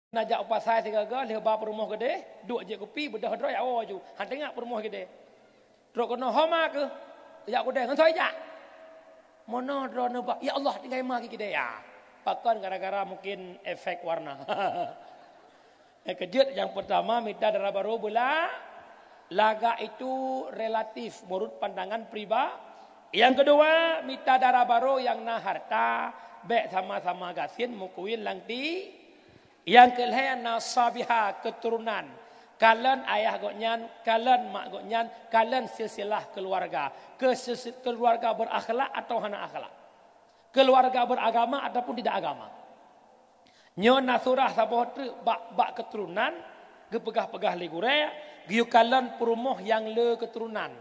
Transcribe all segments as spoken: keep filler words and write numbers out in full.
Na jak u pasai sigoe-goe, lheueh ba peurumoh keudeh, duek jép kupi, beudôh droe jak woe ju. Han teuingat peurumoh keudeh. Trok keunoe, "Ho ma keuh?" "Jak keudeh." "Ngon soe jak?" "Meunoe droeneuh bak." "Ya Allah, tinggai ma keuh keudeh ya." Pakon? Gara-gara mungkin efek warna. Nyang keujeuet, nyang peurtama mita dara barô beula-, lagak itu relatif meunurot pandangan priba-, nyang keudua, mita dara barô nyang na harta, bèk sama-sama gasien meukuwin lam ti-, nyang keulhèe na sabihah, keuturonan. Kalon ayah gobnyan, kalon mak gobnyan, kalon silsilah keuluwarga. Keu silsi-, keuluwarga beurakhlak atawa hana akhlak. Keuluwarga beuragama ataupun tidak agama. Nyoe na surah saboh treuk bak, bak keuturonan, geupeugah-peugah lé gurèe, geuyue kalon peurumoh nyang le keuturonan.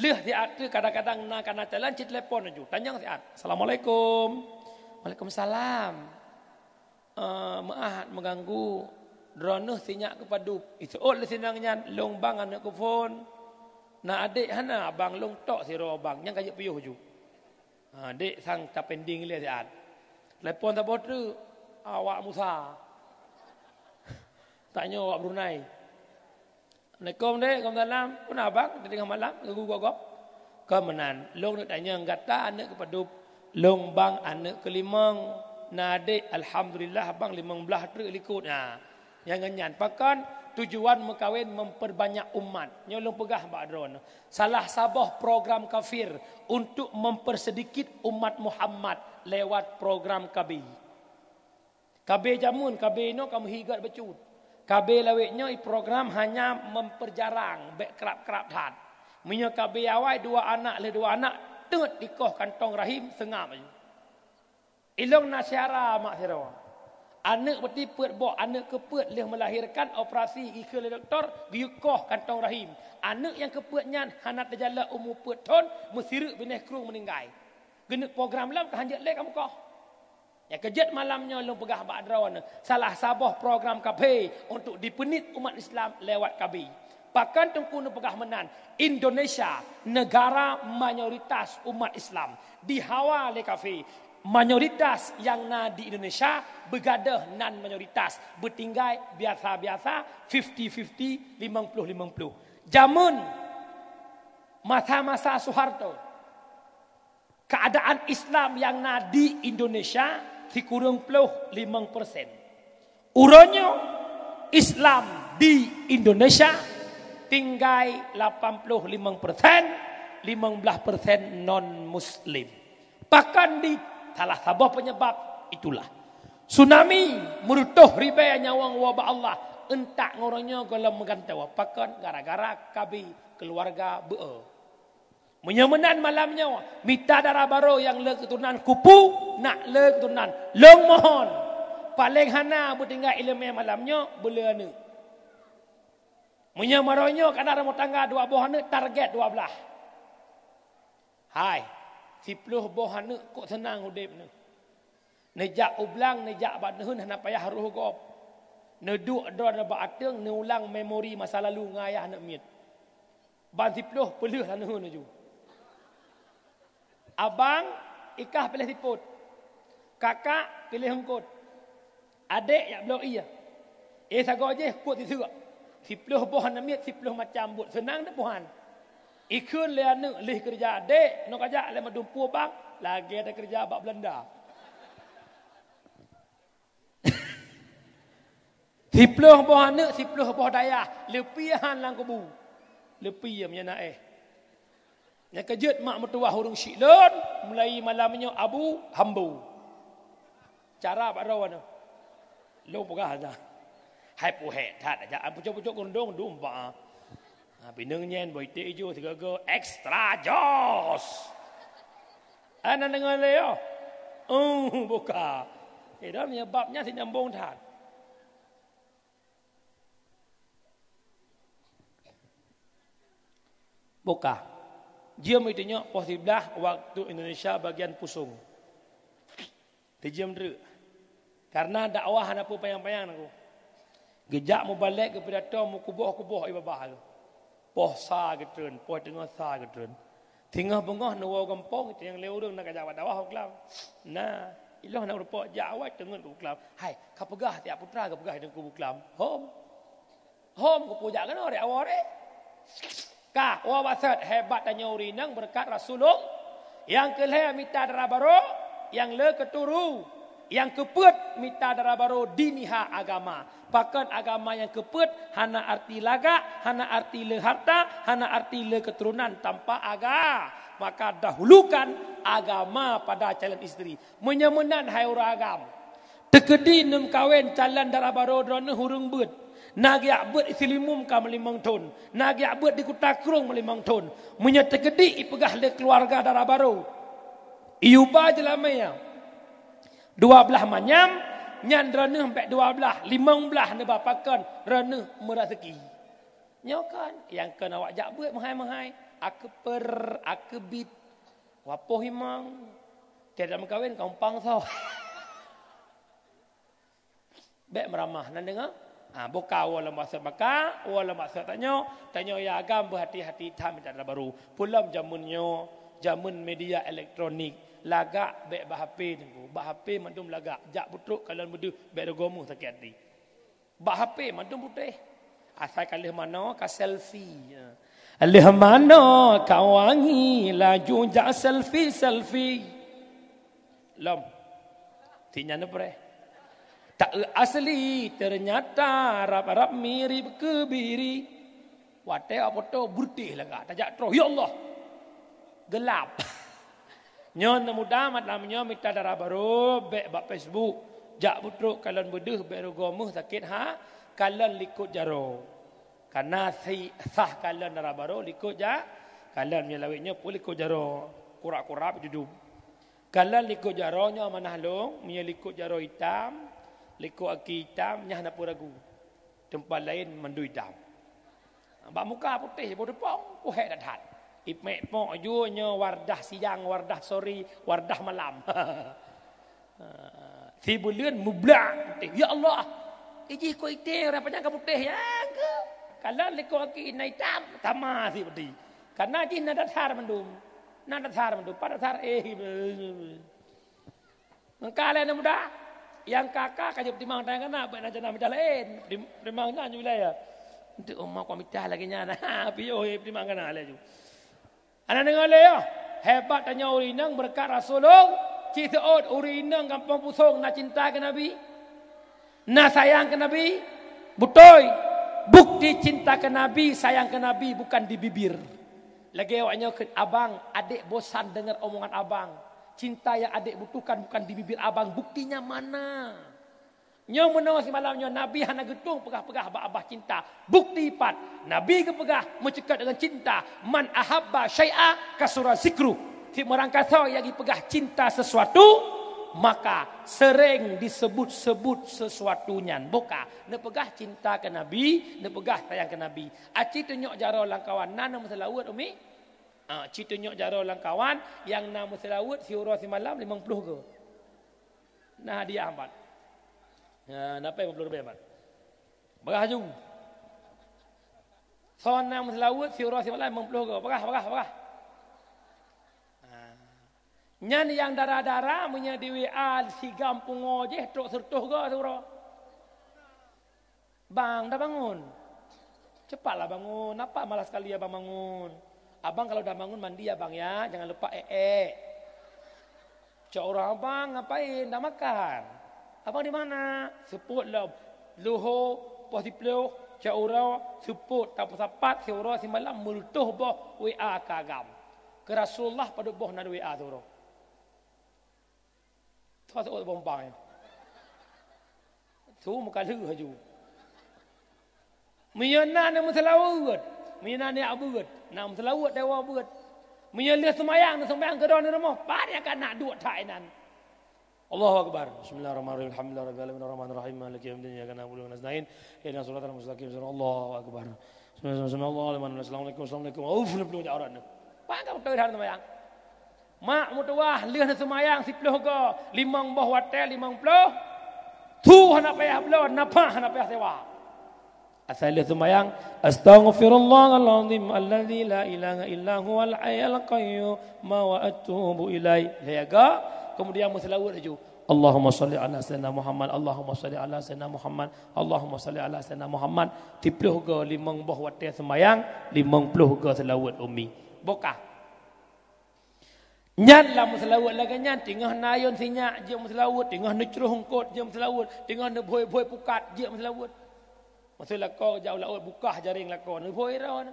Lheueh siat treuk kadang-kadang na kana calon cit telepon laju. Tanyong siat, "Assalamualaikum." "Waalaikumsalam." "Eh, meu'ah meuganggu, droeneuh si nyak keu padub?" Iseuôt lé si inong nyan, "Lôn bang aneuk keu phôn." "Na adék hana abang?" "Lôn tok sidroe bang, nyan ka jeuet piôh ju." "Ha, dek sang tapending lé siat." Telepon saboh treuk, awak Musa. Tanyoe awak Brunei. "Assalamualaikum, dek." "Waalaikumsalam." "Peue na, bang? Teudeungoe malam ganggu gob-gob?" "Kon meunan, lôn neuk tanyong, gata aneuk keu padub?" "Lôn bang aneuk keu limong." "Na adék?" "Alhamdulillah, bang, limong blaih treuk likot." Ha. Nyang ngon nyan, pakon? Tujuan meukawen memperbanyak umat. Nyoe lôn peugah bak droeneuh. Salah saboh program kafir untuk mempersedikit umat Muhammad lewat program K B. K B jameun, K B inoe ka meuhi gét bacut. K B lawét nyoe program hanya memperjarang, bèk krab-krab that. Meunyoe K B awai dua anak lé dua anak, teut dikoh kantong rahim, seungab aju. Ilong na syedara mak sidroe. Aneuk beutôi peuet boh, aneuk keupeuet lheueh melahirkan, operasi ikheun lé dokto, geuyue koh kantong rahim. Aneuk nyang keupeuet nyan hana teujalan umu peuet thon, meusireuk binéh krueng meuninggai. Geuneuk program lom ka hanjeuet lé ka meukoh. Nyang keujeuet malam nyoe lôn peugah bak droeneuh, salah saboh program kafé untuk dipeuniet umat Islam lewat K B. Pakon Teungku neupeugah meunan? Indonesia negara mayoritas umat Islam. Dihawa lé kafé, mayoritas nyang na di Indonesia beugadôh nan mayoritas, beutinggai biasa-biasa, fifty fifty, limong ploh limong ploh. Jameun masa-masa Soeharto, keadaan Islam nyang na di Indonesia sikureueng ploh limong persen. Uroe nyoe Islam di Indonesia tinggai lapan ploh limong persen, limong blaih persen non-Muslim. Pakon di salah saboh penyebab itulah tsunami, meureutôh ribèe nyawöng woe bak Allah, euntak ngon uroe nyoe gohlom meugantoe. Pakon? Gara-gara K B, keuluwarga beu-e. Meunyoe meunan malam nyoe, mita dara barô nyang le keuturonan kupu, nak le keuturonan. Lôn mohon, paleng hana beutinggai ileumèe malam nyoe, beuleu aneuk. Meunyoe malam nyoe kana rumoh tangga dua boh aneuk, target dua blaih. Hai, siploh boh aneuk kok seunang udép neuh. Neujak u blang, neujak bak neuheun hana payah roh gob. Neuduek droe bak ateueng, neuulang memori masa lalu ngon ayah aneuk miet. Ban siploh peuleueh lam neuheun laju. Abang, i kah piléh sipôt. Kakak, piléh eungkôt. Adék jak bloe ié. Éh sagoe jih kuet siseuk. Siploh boh aneuk miet, siploh macam buet, seunang teuh peuhan. Ikheun lé aneuk lheueh keureuja adék, nyoe kajak lé mandum peue bang, lagèe takeureuja bak Beulanda. Siploh boh aneuk, siploh boh dayah, leupie han lam kubu. Leupie meunyo na éh. Nyang keujeuet mak meutuwah ureueng syiek lôn, mulai malam nyoe Abu Hambo. Cara bak droe nyoe. Lôn peugah aja. Hai puhèk that aja, pucok-pucok keurundong dum ba. Ha, pineung nyan boh iték ijo sigoe-goe extra jos. Hana deungoe lé yo. Oh, buka. Eh, dah meunyo bab nyan sinyambong that. Buka. Jeuem itunyok poh siblaih waktu Indonesia bagian pusong. Teujeuem treuk. Karena dakwah hana peue panyang-panyang nangku. Geujak mubalek geupidato meukuboh-kuboh ié babah tu. Poh sa geutreun, poh teungoh sa geutreun. Teungoh beungoh neuwoe gampông, nyang lé ureueng na kajak bak dakwah u klam. Nah, Ilong na rupa jak awai teungeut buklam. Hai, ka peugah tiap putra ka peugah teungku buklam. Hom. Hom ku pujak kena rek awai rek. Ka, wa basat hebat tanyoe ureueng inong beureukat Rasulullah. Nyang keu lhèe mita dara barô, nyang le keuturu, nyang keupeuet mita dara barô diniha agama. Pakon agama nyang keupeuet hana arti lagak, hana arti le harta, hana arti le keuturonan tanpa aga. Maka dahulukan agama pada calon isteri. Meunyoe meunan hai ureueng agam, teukeudi neumeukawen calon dara barô droeneuh ureueng beuet, na geujak beuet Silimum ka meulimong thon, na geujak beuet di Kuta Krueng meulimong thon. Meunyoe teukeudi ipeugah lé keuluwarga dara barô, iyuba jeulamé dua blaih manyam, nyan droeneuh bèk dua blaih, limong blaih neuba pakon droeneuh meuraseuki. Nyoe kan, nyang kon awak jak beuet meuhai-meuhai, akeuper, akeubit, wapoh imong. Tiep meukawen kompang soe. Bèk meuramah, na deungö? Ah, buka woe lam maksud maka, woe lam maksud tanyoe, tanyoe ya agam beuhati-hati that mita dara barô. Peulom jameun nyoe, jameun media elektronik, lagak bèk bak H P teungku, bak H P mandum lagak, jak beutrok kalon beudeuh bèk rugoe meuh sakét hati. Bak H P mandum putéh. Asai ka lheueh manoe ka selfie. Lheueh manoe ka wangi laju jak selfie-selfie. Lom. Tinyan preh. Tak asli ternyata rab-rab mirip kebiri. Watèe awak foto beureutéh lagak, tajak troh, "Ya Allah! Geulap!" Nyoe na muda malam nyoe mita dara barô bèk bak Facebook. Jak beutrok kalon beudeuh bèk rugoe meuh sakét ha, kalon likot jaroe. Kana si sah kalon dara barô likot ja, kalon meunyoe lawét nyoe pun likot jaroe. Kurap-kurap judum. Kalon likot jaroe nyoe amanah lôn, meunyoe likot jaroe itam, likot aki itam, nyan hana peue ragu. Teumpat laén mandum itam. Bak muka putéh, boh teupông, puhèk that-that. Ipèk pok ju nyoe Wardah siang, Wardah sore, Wardah malam. Si buleuen mublak putéh. Ya Allah, ijih kok item, raya panyang ka putéh, ya ke? Kalon likot aki na itam, tamah si putih. Karena jih na dasar mandum. Na dasar mandum, pat dasar, eh. Engka lé aneuk muda, nyang ka-ka ka jipeutimang tanyoe kana, bèk na jana mita laén. Peutim-, peutimang nyan ju wilayah. Untuk umat kok mita lagèe nyan, ha, piôh, eh, peutimang kana lé ju. Aneuk deungö lé, ya. Hebat tanyoe ureueng inong beureukat Rasulullah. Cit seuôt ureueng inong gampông Pusong na cinta keu Nabi. Na sayang keu Nabi. Beutôi. Bukti cinta keu Nabi, sayang keu Nabi bukan di bibir. Lagèe awak nyoe kheun, "Abang, adek bosan deungar omongan abang. Cinta yang adek butuhkan bukan di bibir abang, buktinya mana?" Nyoe meunoe simalam nyoe Nabi hana geutueng peugah-peugah bak abah cinta. Bukti pat, Nabi geupeugah meucukot deungon cinta, "Man ahabba syai'a kasura zikru." Tiep meurangkasoe nyang jipeugah cinta sesuatu, maka sering disebut-sebut sesuatu nyan. Boh ka neupeugah cinta keu Nabi, neupeugah sayang keu Nabi. Aci tunyok jaroe lam kawan, na neumeuseulaweuet, Umi? Ah, ci tunyok jaroe lam kawan, nyang na meuseulaweuet siuroe simalam limong ploh go. Na hadiah empat. Ya, na pèng lima puluh ribèe empat. Bagah laju. Soe na meuseulaweuet siuroe simalam limong ploh go. Bagah, bagah, bagah. Ah. Nyan nyang dara-dara meunyoe di W A sigampông jih trok seureutôh go siuroe. "Bang, dah bangun? Cepatlah bangun. Apa malas sekali abang bangun? Abang kalau dah bangun mandi abang ya, jangan lupa e-e." "Cak ureueng abang ngapain? Dah makan? Abang di mana?" "Seupôt lom. Luho poh siploh, cak ureueng seupôt tapeusapat siuroe simalam meureutoh boh W A keu agam. Keu Rasulullah padub boh na W A siuroe." Tho seuôt bompang nyan. Su meukalheueh laju. Meunyoe na neumeuseulaweuet, meunyoe na neujak beuet, na meuseulaweuet dewa beuet. Meunyoe lheueh seumayang, neuseumayang keudroe neurumoh, pat nyang ka na duek that inan. Allahu Akbar. Bismillahirrahmanirrahim. Alhamdulillahirabbil alamin, arrahmanirrahim, maliki yaumiddin, iyyaka na'budu wa iyyaka nasta'in. Ihdinas siratal mustaqim, siratal, Allahu Akbar. Bismillahirrahmanirrahim. Assalamualaikum, assalamualaikum. Auf, neupeuleueng jak urat nyoe. Pat ka beutôi that seumayang. Mak meutuwah lheueh neuseumayang siploh go, limong boh watèe limong ploh. Su hana payah bloe, nafah hana payah sewa. Asai lheueh seumayang, "Astaghfirullahal azim alladzi la ilaha illa huwal hayyul qayyum wa atubu ilaih." Lhèe go, kemudian meuseulaweuet laju. Allahumma shalli ala sayyidina Muhammad, Allahumma shalli ala sayyidina Muhammad, Allahumma shalli ala sayyidina Muhammad. Siploh go limong boh watée seumayang, limong ploh go seulaweuet Ummi. Bokah. Nyan lam meuseulaweuet lagée nyan, teungoh na ayôn sinyak jeuet meuseulaweuet, teungoh neucroh eungkot jeuet meuseulaweuet, teungoh neubhôi-bhôi pukat jeuet meuseulaweuet. Masa lakoe jak u laôt bukah jaréng lakoe, neubhôi droe.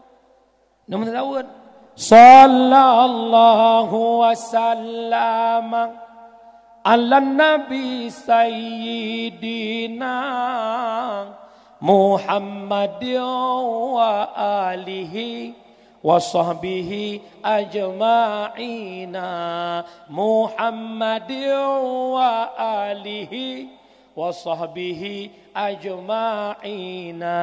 Neumeuseulaweuet. Sallallahu wasallam ala nabi sayyidina Muhammadin wa alihi wa sahbihi ajma'ina. Muhammadin wa alihi wa sahbihi ajma'ina.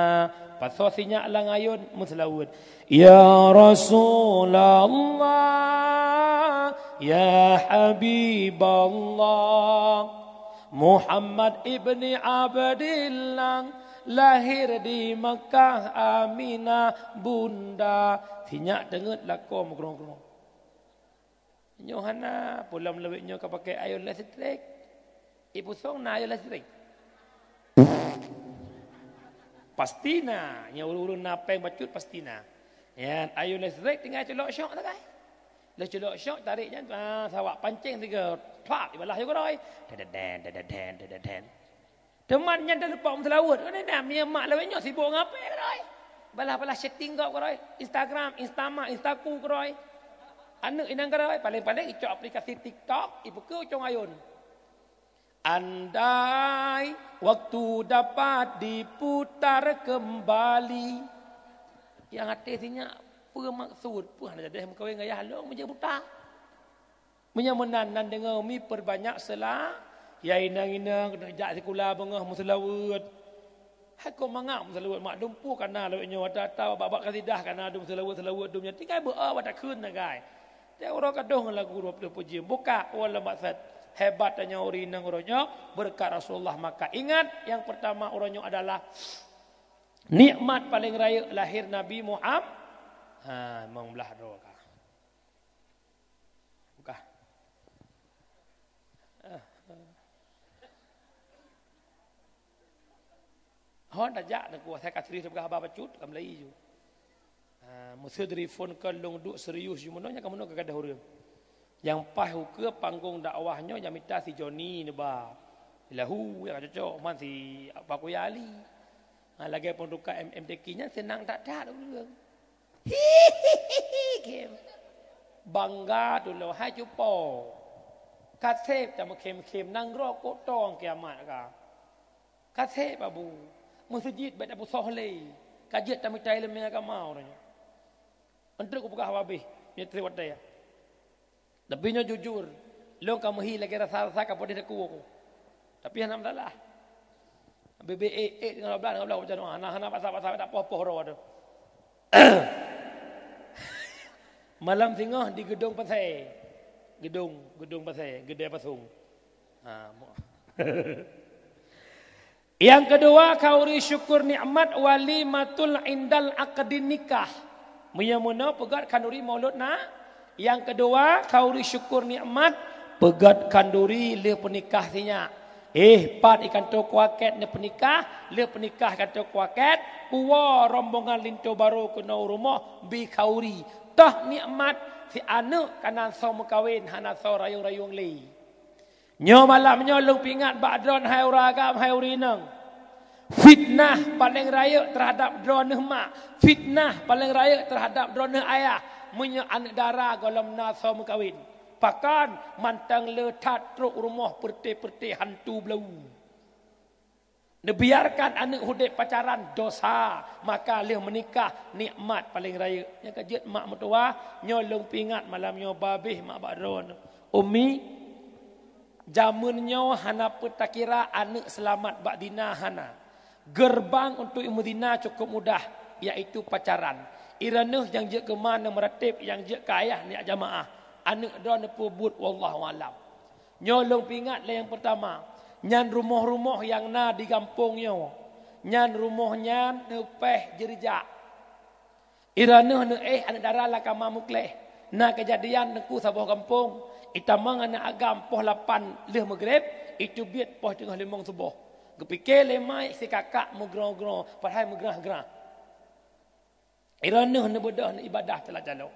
Pasoe sinyak lam ayôn meuseulaweuet. Ya Rasulullah, ya Habiballah, Muhammad ibni Abdillah, lahir di Makkah Aminah bunda. Sinyak teungeut lakoe meugrong-grong. Nyoe hana, pulam lawét nyoe ka pakai ayôn listrik. Ipusong na ayôn listrik. Pasti na, nyoe ureuëng-ureuëng na péng bacut pasti na. Nyan ayôn listrik tinggai culok syok sagai. Lheueh culok syok tarék nyan, ah, sawak pancéng tiga, plak, ibalah yue keudroe. Dededen, dededen, dededen. Teuma nyan teupok meuseulaweuet. Kan na, mie mak lawét nyoe sibok ngon ape keudroe. Balah-balah chatting gob keudroe. Instagram, Instama, Instaku keudroe. Aneuk inong keudroe, paléng-paléng icok aplikasi TikTok, ipeukeue ucong ayôn. Andai waktu dapat diputar kembali. Nyang até sinyak, peue maksud? Peue hana jadi meukawen ngon yah lôn meujeuet buta? Meunyoe meunan, nan deungoe Umi peurbanyak seula, ya inong-inong keuneuk jak sikula beungoh meuseulaweuet. Hai kok mangat meuseulaweuet mak dum peue kana lawét nyoe ata-ata bak-bak kasidah kana dum seulaweuet-seulaweuet dum nyan tinggai beu-o bak takheun nagai. Tiep uroe kadôh ngon lagu dua ploh peujieb buka wallah maksud hebat tanyoe ureuëng inong uroe nyoe beureukat Rasulullah maka ingat nyang peurtama uroe nyoe adalah nikmat paléng rayeuk lahé Nabi Muhammad. Ha, mong blah droe ka. Buka. Hon tajak na kuasa ka serius peugah haba bacut ka meulai ju. Ha, meuseu dari phon ka lôn duek serius ju meunoe nyang ka meunoe ka gadoh ureuëng. Nyang paih ukeue panggong dakwah nyoe nyang mita si Joni neuba. Lahu nyang ka cocok man si Pak Kuya Ali. Ha, lagée peuduka M M T Q nyan seunang that-that ureuëng. Hihihi, khem. Bangga tulông hai cupo. Ka sép tameukhém-khém nanggroe kok tong kiamat ka. Ka sép abu. Meuseujid bèk tapeusoh lé. Ka jeuet tamita ileumèe agama uroe nyoe. Enteuk kupeugah babeh, nyoe trép watèe. Tapi nyoe jujur, lôn ka meuhi lagèe rasa-rasa ka peudeh daku aku. Tapi hana masalah. Bebe ék, ék dengan dua belas, dengan dua belas macam mana? Hana, hana paksa-paksa, tak poh-poh roh tu. Malam singoh di Gedong Pasai. Gedong, Gedong Pasai, Gedai Pasong. Ha, mo-, Nyang keudua, khanduri syukur nikmat walimatul indal aqdi nikah. Meunyoe meunoe peugöt khanduri maulud na. Nyang keudua, khanduri syukur nikmat peugöt khanduri lheueh peunikah sinyak. Eh, pat i kantô kuakét neupeunikah, lheueh peunikah i kantô kuakét, puwoe rombongan linto barô keunoe u rumoh bi khanduri. Toh nikmat si aneuk ka na soe meukawen hana soe rayong-rayong lé. Nyoe malam nyoe lôn peuingat bak droeneuh hai ureueng agam, hai ureueng inong. Fitnah paleng rayeuk teuhadap droeneuh mak, fitnah paleng rayeuk teuhadap droeneuh ayah, meunyoe aneuk dara gohlom na soe meukawen. Pakon mantong le that trok rumoh peureute-peureute hantu blau. Neubiarkan aneuk udeb pacaran dosa, maka lheueh meunikah nikmat paleng rayeuk. Nyang ka jeuet mak meutuwah, nyoe lôn peuingat malam nyoe babeh mak bak droeneuh. Umi, jameun nyoe hana peutakira aneuk seulamat bak zina hana. Geureubang untuk meuzina cukup mudah, yaitu pacaran. Droeneuh nyang jeuet keu ma neumeuratéb nyang jeuet keu ayah neujak jamaah. Aneuk droeneuh peubuet wallahu alam. Nyoe lôn peuingat lé nyang peurtama, nyan rumoh-rumoh nyang na di gampông nyoe. Nyan rumoh nyan neupéh jeurijak. Droeneuh neuéh aneuk dara lam kama mukléh. Na keujadian teungku saboh gampông, Itamong aneuk agam poh lapan lheueh Maghrib, iteubiet poh teungoh limong suboh. Geupike lé mai si kakak meugroe-groe, padahai meugrah-grah. Droeneuh neubeudôh ibadah calo-calo.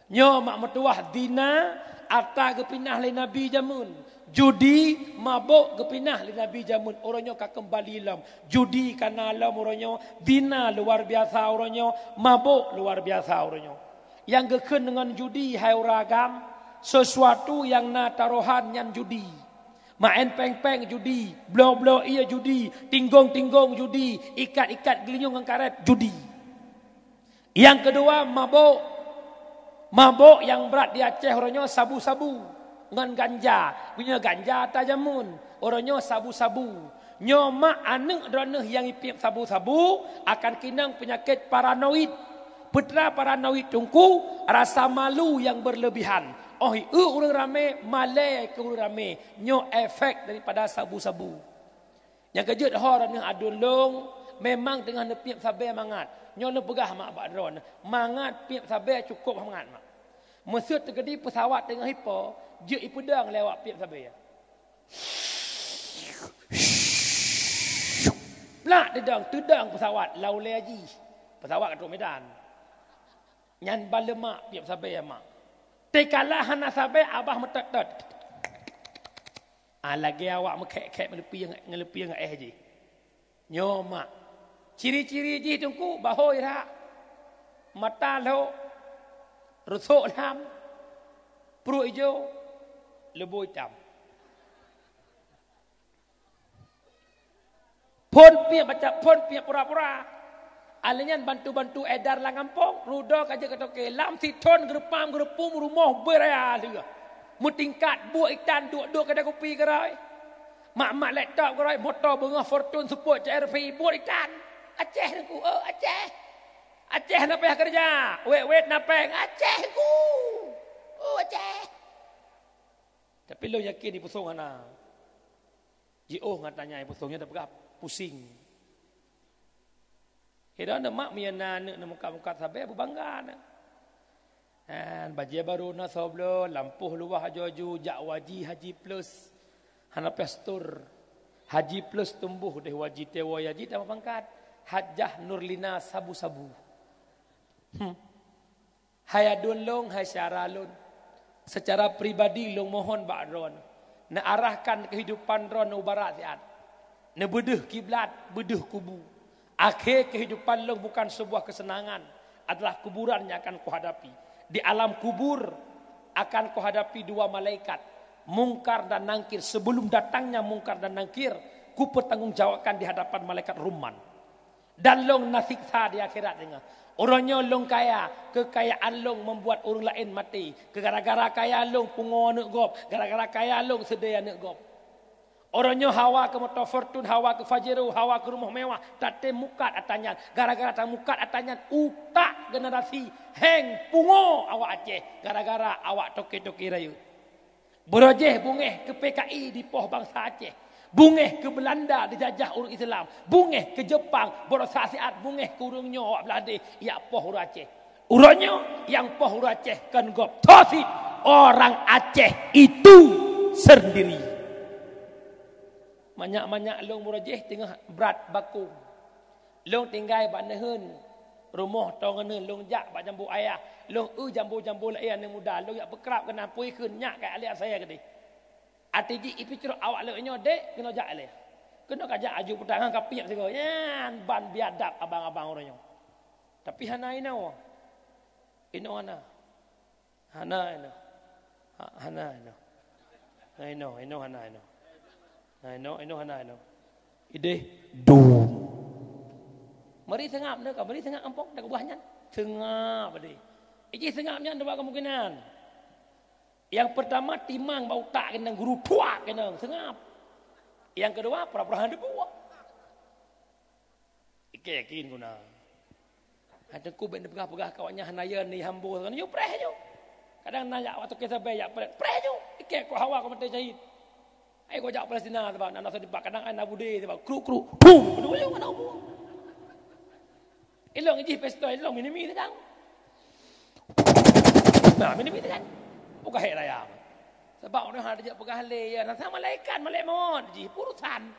Nyoe mak meutuwah zina, ata geupinah lé Nabi jameun. Judi, mabök geupinah lé Nabi jameun. Uroe nyoe ka keumbali lom. Judi ka na lom uroe nyoe, zina luar biasa uroe nyoe, mabök luar biasa uroe nyoe. Nyang geukheun deungon judi hai ureuëng agam, sesuatu nyang na tarohan nyan judi. Maén péng-péng judi, bloe-bloe ié judi, tinggong-tinggong judi, ikat-ikat geulinyueng ngon karet judi. Nyang keudua, mabök. Mabök nyang brat di Aceh uroe nyoe sabu-sabu ngon ganja. Meunyoe ganja ata jameun, uroe nyoe sabu-sabu. Nyoe mak aneuk droeneuh nyang ipiep sabu-sabu akan keunong peunyakét paranoid. Peue teuma paranoid teungku, rasa malu nyang berlebihan. Óh ieu ureuëng ramé, malée keu ureuëng ramé. Nyoe efek daripada sabu-sabu. Nyang keujeuet ho droeneuh aduen lôn, memang teungoh neupiep sabe mangat. Nyoe lôn peugah mak bak droeneuh, mangat piep sabe cukôp mangat mak. Meuseuet teukeudi peusawat teungoh ipo, jeuet ipeudong lé awak piep sabe. Plak teudong, teudong peusawat lam ulée jih. Peusawat ka trok Medan. Nyan ban leumak piep sabe mak. Teukala hana sabe abah meutot-tot. Ah, lagée awak meukhek-khek ngeuleupi, ngeuleupi ngon éh jih. Nyoe mak. Ciri-ciri jih teungku, bahôi rak. Mata lhok. Reusok lham. Pruet ijo. Leubo itam. Phon piep baca phon piep pura-pura. Alèh nyan bantu-bantu edar lam gampông, rudoe ka jeuet keu toke. Lam sithon geureupam geureupum rumoh beuraya lheueh. Meutingkat buet itan duek-duek keudè kupi keurôi. Mak-mak laptop keurôi, moto beungoh Fortune seupôt C R V buet itan. Aceh teungku, oh Aceh. Aceh na payah keureuja, wet-wet na péng. Aceh teungku. Oh Aceh. Tapi lôn yakin di pusong hana. Jiôh ngon tanya nyang pusong nyan tapeugah pusing. Kira na mak meunyo na aneuk na mukat-mukat sabe beubangga na. Han bajée barô na soe bloe, lampôh luwah aju-aju, jak waji haji plus. Hana payah setor. Haji plus tumboh deh waji tewoe haji tambah pangkat. Hajah Nurlina sabu-sabu. Hmm. Hai aduen lôn, hai syedara lôn, seucara pribadi lôn mohon bak droeneuh, neuarahkan keuhidupan droeneuh u barat siat. Neubeudeuh kiblat, beudeuh kubu. Akhé keuhidupan lôn bukan sebuah keuseunangan, adalah kuburan nyang akan kuhadapi. Di alam kubur akan kuhadapi dua malaikat, Mungkar dan Nangkir. Sebelum datangnya Mungkar dan Nangkir, kupeutanggong jawabkan di hadapan malaikat Rumman. Dan lôn na siksa di akhirat deungoe. Uroe nyoe lôn kaya, keukayaan lôn membuat ureuëng laén maté. Keu gara-gara kaya lôn pungo aneuk gob, gara-gara kaya lôn seudeh aneuk gob. Uroe nyoe hawa keu moto Fortune, hawa keu Pajero, hawa keu rumoh mewah, tatem mukat ata nyan. Gara-gara tamukat ata nyan, utak generasi heng pungo awak Aceh, gara-gara awak toke-toke rayeuk. Beurojéh bungéh keu P K I dipoh bansa Aceh. Bungéh keu Beulanda dijajah ureuëng Islam. Bungéh keu Jepang, baroesa siat bungéh keu ureuëng nyoe awak Beulande, jak poh ureuëng Aceh. Uroe nyoe nyang poh ureuëng Aceh kon gob. Tho cit orang Aceh itu sendiri. Manyak-manyak lôn beurojéh teungoh brat bakong. Lôn tinggai bak neuheun rumoh toh ngon neuheun, lôn jak bak jambo ayah, lôn eu jambo-jambo laén aneuk muda, lôn jak peukrab keunan pui kheun nyak keu alek asai keudeh. Até jih ipicrok awak lôn nyoe dek keunoe jak alek. Keunoe ka jak aju peutangan ka piep sigoe. Nyan ban biadab abang-abang uroe nyoe. Tapi hana inoe. Inoe hana. Hana inoe. Ha, hana inoe. Hana inoe, inoe hana inoe. Hana inoe, inoe hana inoe. Ideh dum. Mari seungab neuka, mari seungab gampông dak keubah nyan. Seungab deh. Iji seungab nyan dua kemungkinan. Yang pertama timang bak utak keunong guru tuak keunong seungab. Yang kedua pura-pura hana dibuat. Ikei yakin guna. Hai teungku bèk neupeugah-peugah keu awaknyan hana yön ni hambo sagoe nyoe preh nyoe. Kadang na jak waktu ke sabai jak preh, preh nyoe. Ikei kok hawa kok maté syahid. Ai kok jak Palestina sebab na nasod dibak kadang ai na budé sebab kruk-kruk. Pum, beudua nyoe mana umur. Ilong jih pistol, ilong minimi sedang. Nah, minimi sedang. Bukan hek raya. Sebab ureuëng hana jeuet peugah lé, ya, na malaikat, malaikat maut jih, urusan.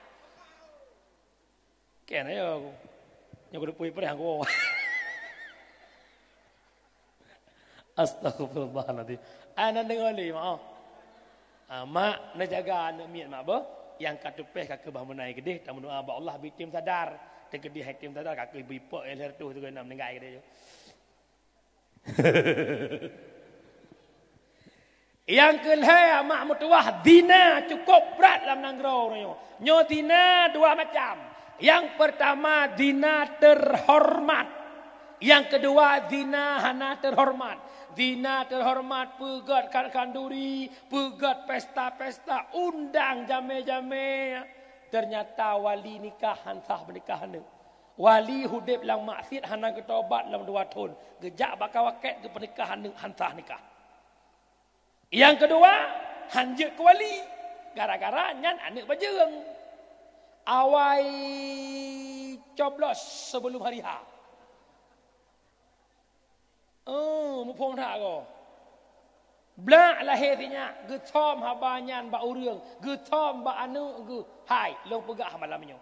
Kena ya aku. Nyoe kudu pui perang aku. Astagfirullahaladzim. Anak dengar lé, maaf. Ah, mak, neujaga aneuk miet mak beuh. Yang ka tupeh ka keubah meunai keudeh, tameudoa bak Allah, bitem sadar. Teukeudeh hai tem sadar, ka keu bipok eh lheueh tu, tu kena meninggai keudeh. Nyang keulhée, mak meutuwah, zina cukup brat lam nanggroe uroe nyoe. Nyoe zina dua macam. Nyang peurtama, zina teuhoreumat. Nyang keudua, zina hana teuhoreumat. Zina teuhoreumat, peugét khan-khanduri, peugét pesta-pesta, undang jamé-jamé. Teunyata wali nikah han sah meunikah aneuk. Wali udeb lam maksiat hana geutobat lam dua thon. Geujak bak kawaket geupeunikah aneuk han sah nikah. Nyang keudua, han jeuet keu wali. Gara-gara nyan aneuk bajeueng. Awai coblos sebelum hari H. Oh, muphom that ko. Blak lahé sinyak, geuthom haba nyan bak ureuëng, geuthom bak aneuk geuh. Hai, lôn peugah malam nyoe.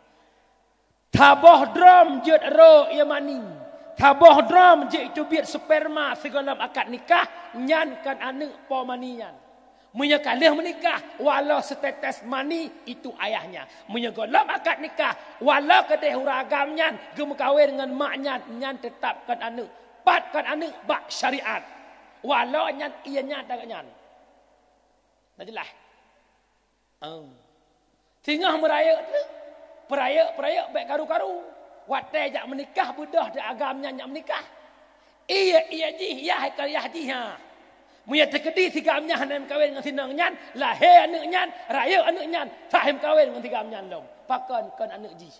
Saboh drom jeuet ro ie mani. Saboh drom jeuet teubiet sperma sigohlom akad nikah, nyan kon aneuk po mani nyan. Meunyoe ka lheueh meunikah, walau setetes mani, itu ayahnya. Meunyoe gohlom akad nikah, walau keudeh ureuëng agam nyan geumeukawen ngon mak nyan, nyan teutab kon aneuk. Pat kon aneuk bak syariat. Walau nyan ie nyan dan nyan. Dah jelas? Oh. Singoh meurayeuk teuk, peurayeuk-peurayeuk bék karu-karu. Watée jak meunikah beudôh di agam nyan jak meunikah. Iya, iya jih, yah ka yah jih, ha. Meunyoe teukeudi sigam nyan hana meukawen ngon sinong nyan, lahé aneuk nyan, rayeuk aneuk nyan, sah meukawen ngon sigam nyan lom. Pakon kon aneuk jih.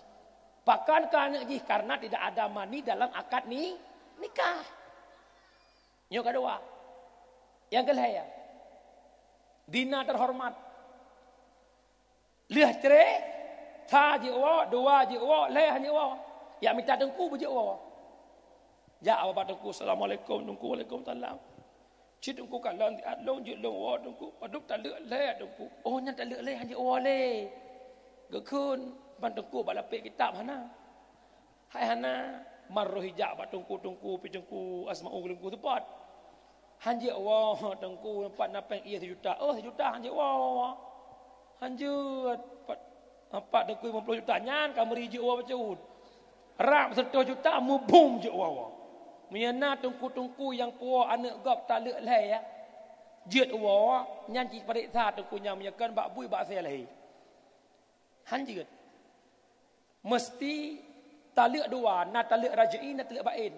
Pakon kon aneuk jih, karena tidak ada mani dalam akad ni, nikah. Nyoe keudua. Nyang keulhée, ya. Zina teuhoreumat. Lheueh cre, sa jiwoe, dua jiwoe, lhée han jiwoe. Jak mita teungku beujeuet woe. Jak bak teungku, "Assalamualaikum teungku." "Waalaikumsalam." "Cit teungku, kalon siat lôn jeuet lôn woe teungku, padub taleuek lhée teungku." "Oh, nyan taleuek lhée han jeuet woe lé." Geukheun ban teungku bak lapék kitab hana. Hai hana, maroh ijak bak teungku-teungku, pi teungku Asmaul teungku seupôt. Han jeuet woe teungku, pat na péng ie sijuta. Oh, sijuta han jeuet woe. Han jeuet, pat, pat teungku limong ploh juta nyan ka meuri jeuet woe bacut. Rab siratoh juta meubum jeuet woe. Meunyoe na teungku-teungku nyang puwoe aneuk gob taleuek lhée, ya. Jeuet woe, nyan jipareksa teungku nyan meunyoe kon bak bui bak asée lahé. Han jeuet. Meusti taleuek dua, na taleuek raj'i, na taleuek bain.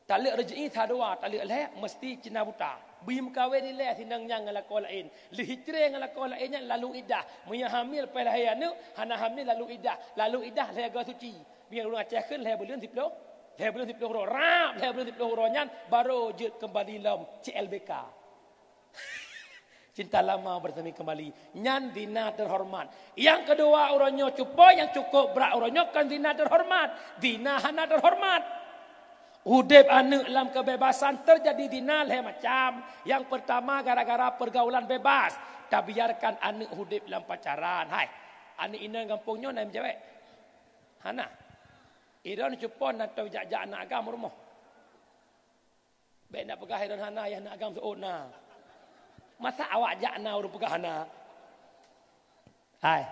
Taleuek raj'i sa dua, taleuek lhée meusti cina buta. Bui meukawen ilée sinong nyan ngon lakoe laén. Lheueh cre ngon lakoe laén nyan lalu iddah. Meunyoe hamil pih lahé aneuk, hana hamil lalu iddah. Lalu iddah lhée goe suci. Meunyoe ureuëng Aceh kheun lhée buleuen siploh, lhée buleuen siploh uroe. Rab lhée buleuen siploh uroe nyan barô jeuet keumbali lom C L B K. Cinta lama bersemi kembali. Nyan zina terhormat. Nyang keudua uroe nyoe cupo nyang cukup brat uroe nyoe kon zina terhormat. Zina hana terhormat. Udeb aneuk lam kebebasan terjadi zina lhée macam. Nyang peurtama gara-gara pergaulan bebas. Tabiarkan aneuk udeb lam pacaran. Hai, aneuk inong gampông nyoe na meucewek? Hana. Idon cupo na tau jak-jak aneuk agam rumoh. Bék na peugah idon hana, yah na agam seuôt na. Masa awak jak na ureuëng peugah hana? Hai.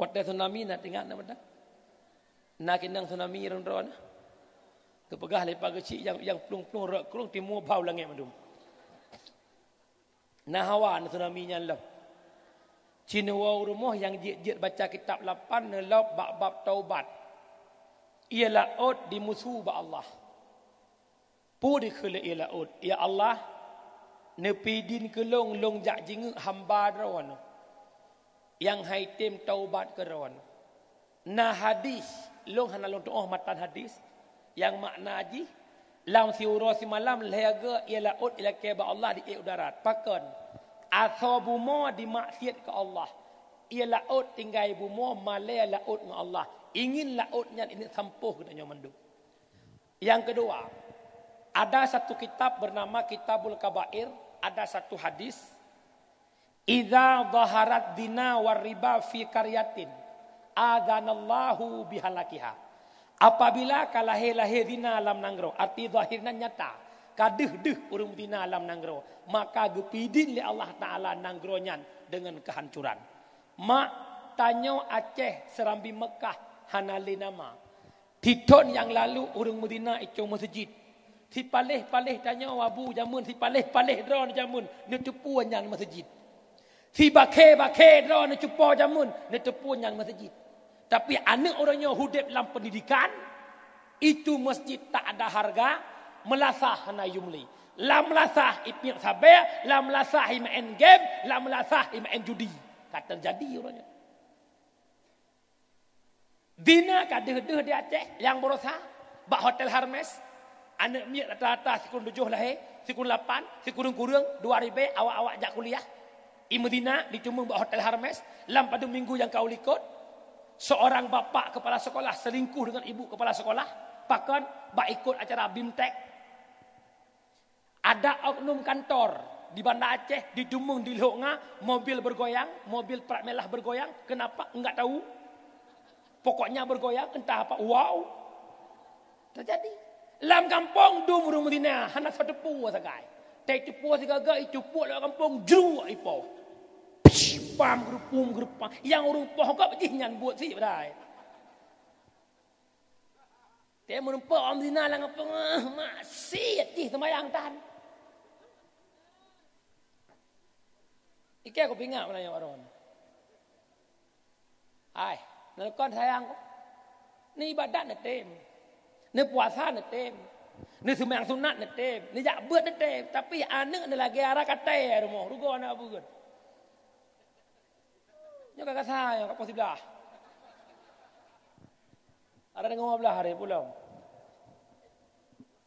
Watée tsunami na teuingat na meuda? Na keunong tsunami rondron na. Teupeugah lé Pak Geuchik nyang, nyang plueng-plueng rot krueng timu bau langét mandum. Na hawa na tsunami nyan lom. Cin woe u rumoh nyang jeuet-jeuet baca kitab lapan neulop bak bab taubat. Ie laôt dimusu bak Allah. Peue dikheun lé ie laôt, "Ya Allah, neupideung keu lôn, lôn jak jingeuk hamba Droeneuh nyang hai tem taubat keu Droeneuh." Na hadis, lôn hana lôn tuoh matan hadis, nyang makna jih, lam siuroe simalam lhée goe ie laôt ilakée bak Allah di ék u darat. Pakon? Asoe bumoe dimaksiat keu Allah. Ie laôt tinggai bumoe malée laôt ngon Allah. Ingin laôt nyan ineuk sampoh geutanyoe mandum. Yang kedua, ada satu kitab bernama Kitabul Kabair, Ada satu hadis, "Idza zaharat zina war riba fi qaryatin, adzanallahu bihalakiha." Apabila ka lahé-lahé zina lam nanggroe, arti zahir nan nyata, ka deuh-deuh ureuëng zina lam nanggroe, maka geupeudin lé Allah Taala nanggroe nyan deungon keuhancuran. Mak, tanyoe Aceh seurambi Meukah hana lé nama. Sithon nyang lalu ureuëng meuzina icong meuseujid. Sipaléh-paléh tanyoe abu jameun, sipaléh-paléh droe jameun, neuteupeue nyan meuseujid. Sibakhé-bakhé droe neucupo jameun, neuteupeue nyan meuseujid. Tapi aneuëk ureuëng nyoe udeb lam peundidikan, itu meuseujid tak ada harga, meulasah hana yum lé. Lam meulasah ipiep sabé, lam meulasah imaén game, lam meulasah imaén judi. Ka teujadi ureuëng nyoe. Zina ka deuh-deuh di Aceh nyang baroesa bak Hotel Hermes. Aneuëk miet rata-rata sikureueng tujoh lahé, sikureueng lapan, sikureueng-kureueng dua ribée awak-awak jak kuliah. Imeuzina ditumeung bak Hotel Hermes lam padum minggu nyang ka u likot. Seorang bapak kepala sekolah selingkuh dengan ibu kepala sekolah, pakon bak ikot acara BIMTEK. Ada oknum kantor di Banda Aceh ditumeung di Lhoknga, mobil bergoyang, mobil plat merah bergoyang. Kenapa? Enggak tahu. Pokoknya bergoyang, entah apa. Wow. Terjadi. Lam gampông dum ureuëng meuzina, hana soe teupeue sagai. Tapi teupeue sigaga, icupuek lewat gampông, jruek ipoh. Pam geurupum geurupam. Nyang ureuëng poh gob jih nyan buet si padahai. Dia meureumpok ureuëng zina lam gampông, ah, maksiet jih seumayang tan. Ikei kupingat meunyoe baron. Hai, neulukon sayang ku. Ni ibadat neutem. Ni puasa neutem. Ni seumayang sunat neutem. Ni jak beuet neutem. Tapi aneuëk ni lagée ara katai rumoh. Rugoe na beuet. Nyoe ka kasa nyoe, ka poh siblaih. Ada deungoe lima belas hari pulang.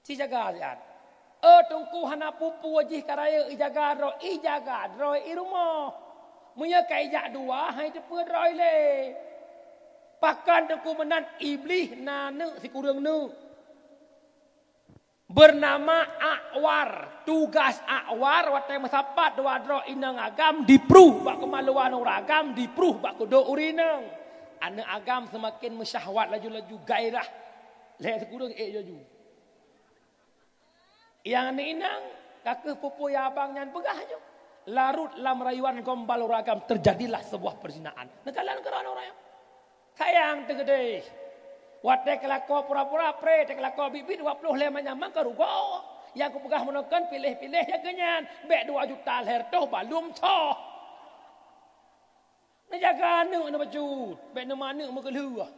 Ci jaga siat. Oh, teungku hana peue-peue jih ka rayeuk ijaga droe, ijaga droe i rumoh. Meunyoe ka ijak dua, hai teupeue droe lé. Pakon teungku meunan, Iblih na neuk sikureueng neuk. Bernama Akwar. Tugas Akwar watée meusapat dua droe inong agam dipruh bak keumaluan ureuëng agam, dipruh bak keudok ureuëng inong. Aneuëk agam seumaken meusyahwat laju-laju gairah. Lhée sikureueng ék laju. Nyang aneuëk inong ka keuh peue-peue nyang abang nyan peugah nyoe. Larot lam rayuan gombal ureuëng agam terjadilah sebuah perzinaan. Neukalon keureuh ureuëng nyoe. Sayang teugeudeh. Watée keulakoe pura-pura pré, teukeulakoe biet-biet dua ploh lhée manyam mangka rugoe. Nyang kupeugah meunoe kon piléh-piléh nyang keu nyan, bék dua juta lhée reutôh balum soh. Neujaga aneuëk neubacut, bék neumaneuk meugeulheueh.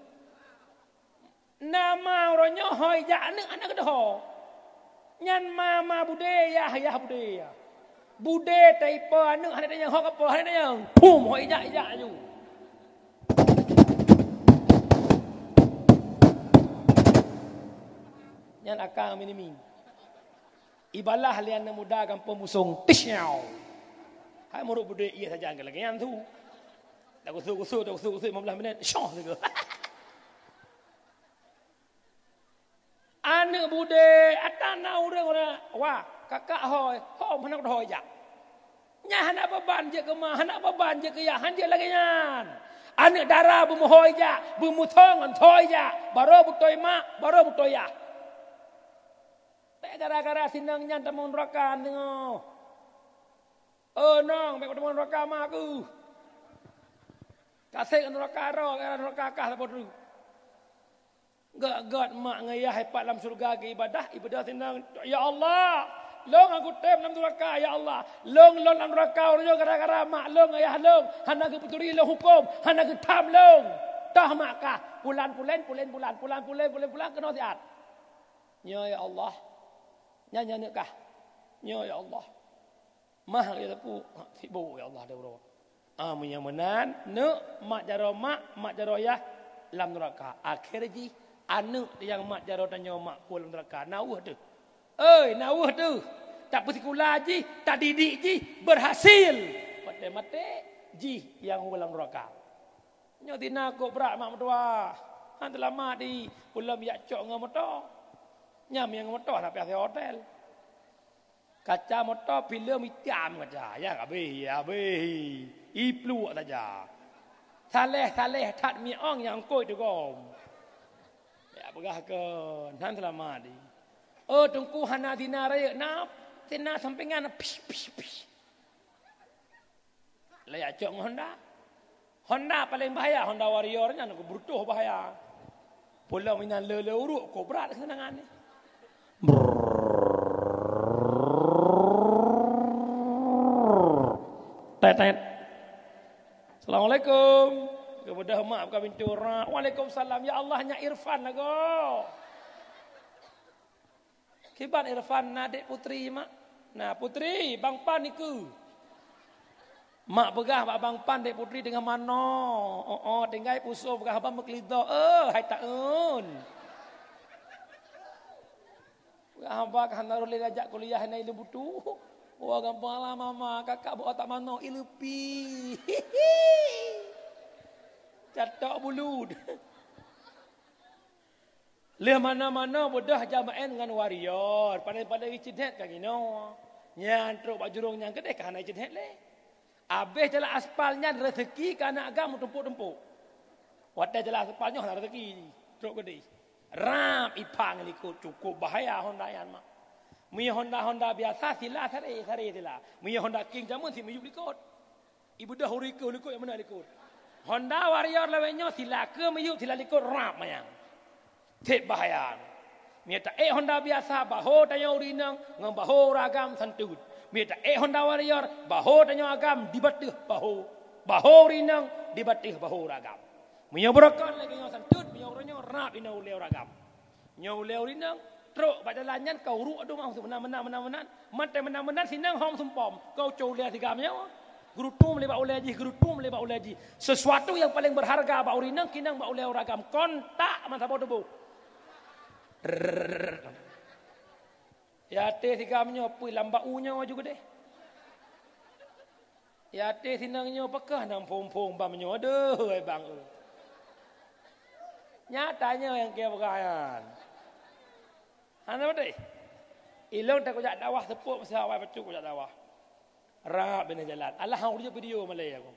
Nama uroe nyoe ho ijak aneuëk hana keudeuh ho. Nyan ma-ma budé, yah-yah budé. Budé taipo aneuëk hana tanyong ho kapo hana tanyong. Pum ho ijak-ijak aju. Nyan akang mini-mini. Ibalah lé aneuëk muda gampông busong. Tisnyau. Hai muruk budé ié saja lagée nyan tu. Dah gusuk-gusuk, dah gusuk-gusuk lima belas minit. Syoh sigoe. Aneuëk budé, ata na ureuëng-ureuëng, wah, kakak hôi, hom hana kuhôi jak. Nyan hana beuban jeuet keu ma, hana beuban jeuet keu yah, han jeuet lagée nyan. Aneuëk dara beumeuhôi jak, beumeuthong ngon thôi jak, barô beutôi mak, barô beutôi yah. Bék gara-gara sinong nyan tamong nuraka deungoe. Oh nong, bék tamong nuraka ma keuh. Kasek nuraka roh, gara nuraka kah saboh treuk. Gét-gét mak ngon yah ipat lam syeuruga geuibadah, ibadah sinong, "Ya Allah, lôn hana kutem lam nuraka, ya Allah. Lôn lôn lam nuraka uroe nyoe gara-gara mak lôn ngon yah lôn hana geupeuturi lôn huköm, hana geutham lôn. Toh mak kah, pulan pulen, pulen pulan, pulan pulen, pulen pulan keunoe siat." "Nyoe ya Allah." "Nyan, nyan neuk kah?" "Nyoe ya Allah." Mah lagée sapeue, sibok ya Allah deuh uroe. Ah, meunyoe meunan, neuk mak jaroe mak, mak jaroe yah lam nuraka. Akhé jih, aneuëk nyang mak jaroe tanyoe mak kueh lam nuraka. Na weueh teuh. Oi, na weueh teuh. Tapeusikula jih, tadidik jih, berhasil. Maté-maté jih nyang kueh lam nuraka. Nyoe tina kok brat mak meutuwah. Han teulamat di peulom jak cok ngon moto. Nyam nyang moto hana piah hotel. Kaca moto filem itam kaca, ya habéh, ya habéh. Ipluek saja. Saleh-saleh that miong nyang koi teugom. Ya peugah ke nan selamat di. Oh, Teungku hana zina rayeuk na, zina sampingan, pish, pish, pish. Lé acok ngon Honda. Honda paling bahaya, Honda Warrior nyan, ku beureutoh bahaya. Pulang inan le-le uruk, ku brat keunangan ni. Brrrr. Tet, tet. Assalamualaikum. Kemudian mak buka pintu. Ra-, Waalaikumsalam. Ya Allah, nyak Irfan lagoe. Kiban Irfan na dek Putri, mak. Nah, Putri, Bang Pan ikeu. Mak peugah bak Bang Pan dek Putri teungoh manoe. Oh, oh, tinggai pusoe peugah haba meukeulidok. Eh, hai taun. Peugah haba ka hana roh lé ajak kuliah na ileubutu. Wah, gampang lah mama, kakak buat otak manoe ileupi. Catok bulut. Lheueh manoe-manoe beudôh jamaén ngon Warrior, padahai-padahai iceuhet ka ginoe. Nyan trok bak jurông nyang keudeh ka hana iceuhet lé. Abéh jalan aspal nyan rezeki keu aneuk agam meutumpôk-tumpôk. Watèe jalan aspal nyoe hana rezeki, trok keudeh. Rab ipang likot, cukup bahaya Honda nyan mak. Meunyoe Honda-Honda biasa sila saré, saré sila. Meunyoe Honda King jameun si miyueb likot. Ibeudôh ureueng keu likot nyang meunan likot. Honda Warrior lawét nyoe sila keu miyueb sila likot rab manyang. Cit bahaya. Meunyoe taék Honda biasa, bahô tanyoe ureueng inong ngon bahô ureueng agam santeut. Meunyoe taék Honda Warrior, bahô tanyoe agam di bateuh bahô. Bahô ureueng inong di bateuh bahô ureueng agam. Meunyoe beurokon lagèe nyoe santeut, meunyoe uroe nyoe rab inoe ulèe ureueng agam. Nyoe ulèe ureueng inong, trok bak jalan nyan ka uruk adoe meunan, meunan, meunan, meunan. Mantong meunan, meunan, sinong hom sumpom. Ka ucok ulèe sigam nyoe. Geurutum lé bak ulèe jih, geurutum lé bak ulèe jih. Sesuatu nyang paleng beurharga bak ureueng inong, kinong bak ulèe ureueng agam. Kontak mantong saboh tuboh. Rrrr. Ya até sigam nyoe peue lam bak u nyoe aju keudeh. Ya até sinong nyoe peukah nam phông-phông bam nyoe, deuh, hai bang, eu. Nyata nyoe nyang keu peugah nyan. Hana beutôi? Ilôn takujak dakwah seupôt masa awai bacut kujak dakwah. Rab binéh jalan. Alah, hang udah video malèe aku.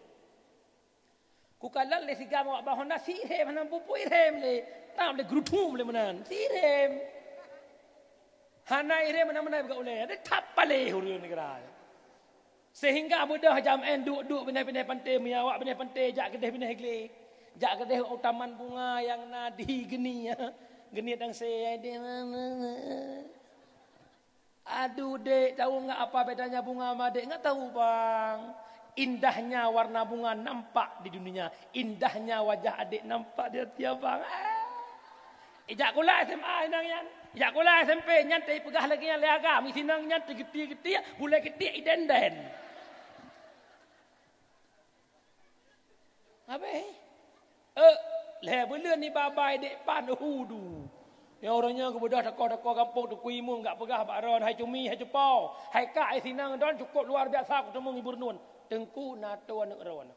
Kukalon lé sigam awak bak Honda, si irhem hana pupui irhem lé. Tam lé geurutum lé meunan. Si irhem. Hana irhem meunan-meunan bak ulèe. Ada tap paléh ureueng neugara. Sehingga beudôh jamaén duek-duek binéh-binéh panté, meunyoe awak binéh panté jak keudeh binéh glé. Jak keudeh u taman bunga nyang na di Geni. Geni Tangse. Aduh, dek, tahu nggak apa bedanya bunga sama adek? Nggak tahu, Bang. Indahnya warna bunga nampak di dunia, indahnya wajah adek nampak di hati abang. Ah. Ijak kula S M A inong nyan. Ijak kula S M P nyan teupeugah lagèe nyan lé agam. Isinong nyan teugeuti-geuti, bulèe keutik idenden. Habéh. Eh, lhèe buleuen iba-ba i dek pan, hudu. Nyang uroe nyoe geubeudôh tokoh-tokoh gampông Teungku Imeum gak peugah bak droen, "Hai Cumi, hai Cupo, hai kak, hai sinang droen cukôp luar biasa kuteumèe ngibur nun." Teungku na tô aneuk droen.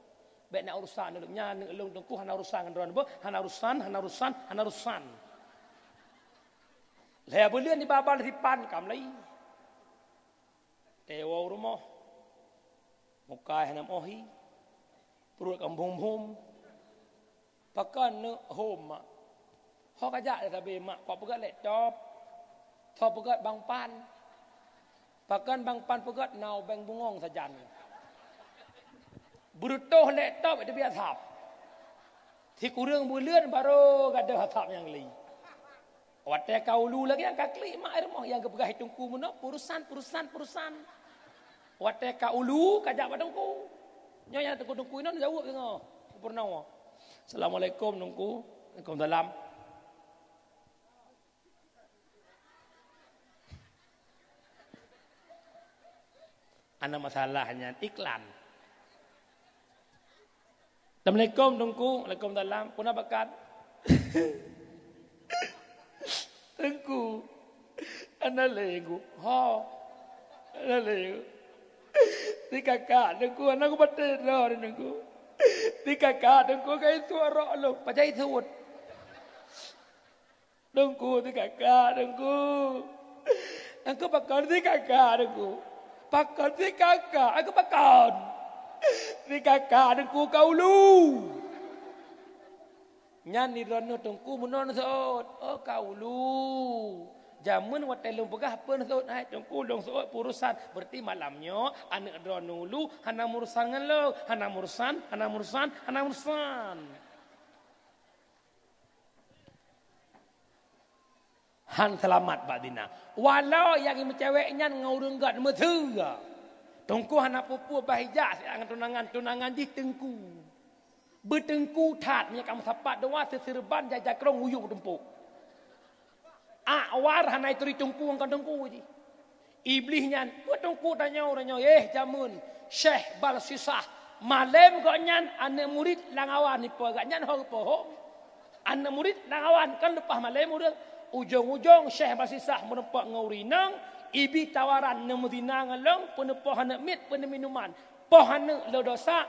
Bèk na urusan aneuk lôn. Nyan aneuk lôn Teungku hana urusan ngon droen. Beuh, hana urusan, hana urusan, hana urusan. Lhèe buleuen iba-ba lé si pan ka meulai. Tewoe u rumoh. Muka hana meuoh hi. Pruet ka meuhom-hom. Pakon neuk hom, mak? Ho kajak lé sabe, mak, kok peugöt laptop. Tho peugöt bang pan. Pakon bang pan peugöt na ubeng bungöng sajan. Beureutoh laptop itu biasa. Sikureueng buleuen baru gadôh asap nyang li. Watèe ka ulu lagèe nyang ka klik mak i rumoh nyang geupeugah i teungku meunoe, "Perusan, perusan, perusan." Watèe ka ulu, ka jak bak teungku. Nyoe nyang teungku-teungku inoe jaweueb teungoh. Peurunoe. "Assalamualaikum, teungku." "Waalaikumsalam." Ana masalah nyan iklan. "Assalamualaikum, Teungku." "Waalaikumsalam." "Peue na bakat?" "Teungku, hana lé, Teungku." "Ho, hana lé, Teungku." "Di kakak, Teungku, hana kupatéh droe, Teungku. Di kakak, Teungku, ka isuet rok lôn." "Pajan isuet?" "Teungku, di kakak, Teungku. Aku pakon si kakak aku. Pakon si kakak, aku pakon. Si kakak aku ka ulu. Nyan di droeneuh teungku meunoe seuôt. Oh, ka ulu. Jameun watée lôn peugah peue seuôt hai teungku lôn seuôt urusan. Berarti malam nyoe aneuk droeneuh ulu hana murusan ngon lôn. Hana murusan, hana murusan, hana murusan. Han seulamat bak zina. Walau nyang meucewek nyan ngon ureuëng gét meuseue. Teungku hana peue-peue bah ijak siat ngon tunangan, tunangan jih teungku. Beuteungku that meunyoe ka meusapat dua seuseureuban jajakrong uyueng tumpok. Akwar hana ituri teungku ngon teungku jih. Iblih nyan, peue teungku tanyoe uroe nyoe, eh, jameun Syekh Balsisah. Malém gobnyan aneuk murit lam awan ipo gobnyan ho geupoh. Aneuk murit lam awan kan leupah malém ureuëng. Ujong-ujong Syekh Balsisah meurumpok ngon ureuëng inong, ibi tawaran neumeuzina ngon lôn, peuneupoh aneuk miet, peuneuminuman. Poh aneuk lôn dosa,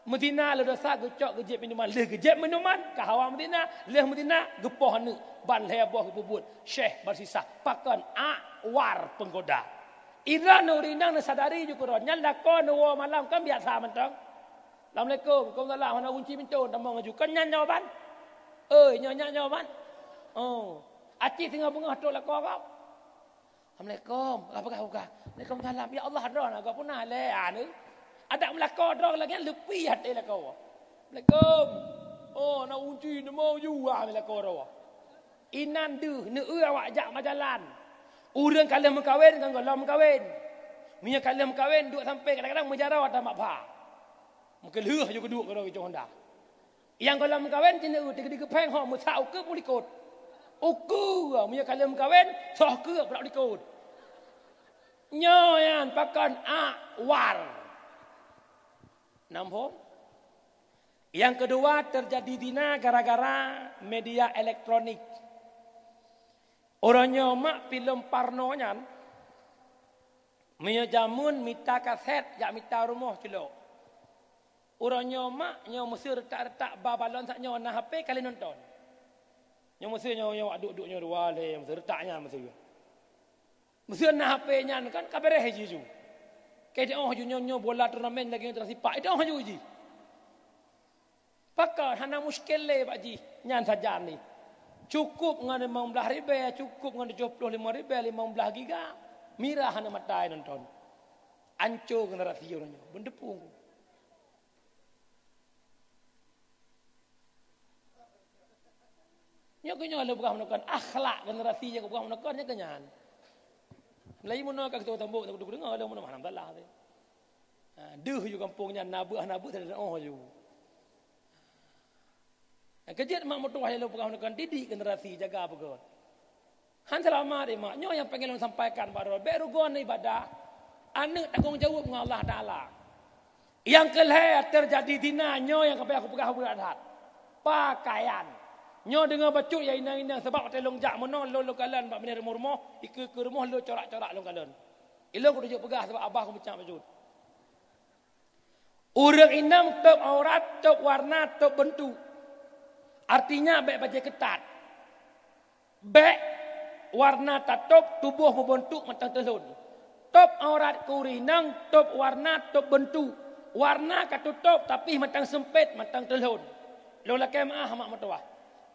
meuzina lé dosa geucok geujép minuman, lheueh geujép minuman ka hawa meuzina, lheueh meuzina geupoh aneuk ban lhée boh geupeubuet. Syekh Balsisah pakon akwar peunggoda. Iran ureuëng inong neusadari ju keudroe nyan lakoe neuwoe malam kan biasa mantong. Assalamualaikum, waalaikumsalam, hana kunci pintoe tamong laju. Kan nyan jawaban? Oi, nyoe nyan jawaban? Oh. Aci singoh beungoh trok lakoe kau. Assalamualaikum. Apa kah buka? Waalaikumsalam. Ya Allah, droe na gak punah le anu. Adak meulakon droe lagi leupie hati lakoe. Assalamualaikum. Oh, na unci nemo ju ah meulakon droe. Inan deuh neueu awak jak majalan. Ureuëng ka lheueh meukawen kan golom meukawen. Meunyoe ka lheueh meukawen duek sampai kadang-kadang meujaroe ata mak pha. Meukeulheueh ju geuduek keudroe cong honda. Nyang gohlom meukawen cit neu teuk di geupéng ho meusak ukeue peulikot. Ukeue meunyoe ka lheueh meukawen soh keue peurak likot. Nyoe nyan pakon akwar. Nam phom? Nyang keudua teujadi zina gara-gara media elektronik. Uroe nyoe mak filem porno nyan meunyoe jameun mita kaset jak mita rumoh culok. Uroe nyoe mak nyoe meuseu reutak-reutak ba balon sak nyoe na H P ka lheueh nonton. Nyoe meuseu nyoe nyoe wak duek-duek nyoe dua lhée meuseu reutak nyan meuseu. Meuseu na H P nyan kan ka beres jih ju. Kei di oh ju nyoe nyoe bola turnamen lagi nyoe sipak itu oh ju jih. Pakon hana muskil lé bak jih nyan sajan ni. Cukup ngon limong blaih ribée, cukup ngon tujoh ploh limong ribée, limong blaih giga. Mirah hana mata nonton. Anco generasi ureuëng nyoe. Beundeupung. Nyoe keuh nyoe lôn peugah meunokon akhlak generasi nyang peugah meunokon nyoe keuh nyan. Mulai meunoe ka keutambok takut deungoe lôn meunoe hana masalah. Ha, deuh ju gampông nyan na beuh hana beuh teudeungoe ju. Nyang keujeuet mak meutuwah nyang lôn peugah meunokon didik generasi jaga beugöt. Han seulama deh mak nyoe nyang pengen lôn sampaikan bak droe bék rugoe ibadah. Aneuk tanggong jaweueb ngon Allah Taala. Nyang keu lhée teujadi dina nyoe nyang ka payah kupeugah beurat that. Pakaian. Nyoe deungoe bacut ya inong-inong sabab watée lôn jak meunoe lôn lôn kalon bak binéh rumoh-rumoh, ikeue-keue rumoh lôn corak-corak lôn kalon. Ilôn kuteujok peugah sabab abah kumeucak bacut. Ureuëng inong tôb aurat, tôb warna, tôb beuntuk. Artinya bék bajée keutat. Bék warna tatôb tuboh meubeuntuk mantong teuhlon. Tôb aurat keu ureuëng inong, tôb warna, tôb beuntuk. Warna ka tutôb tapi mantong seumpét mantong teuhlon. Lôn lakée meuáh mak meutuwah.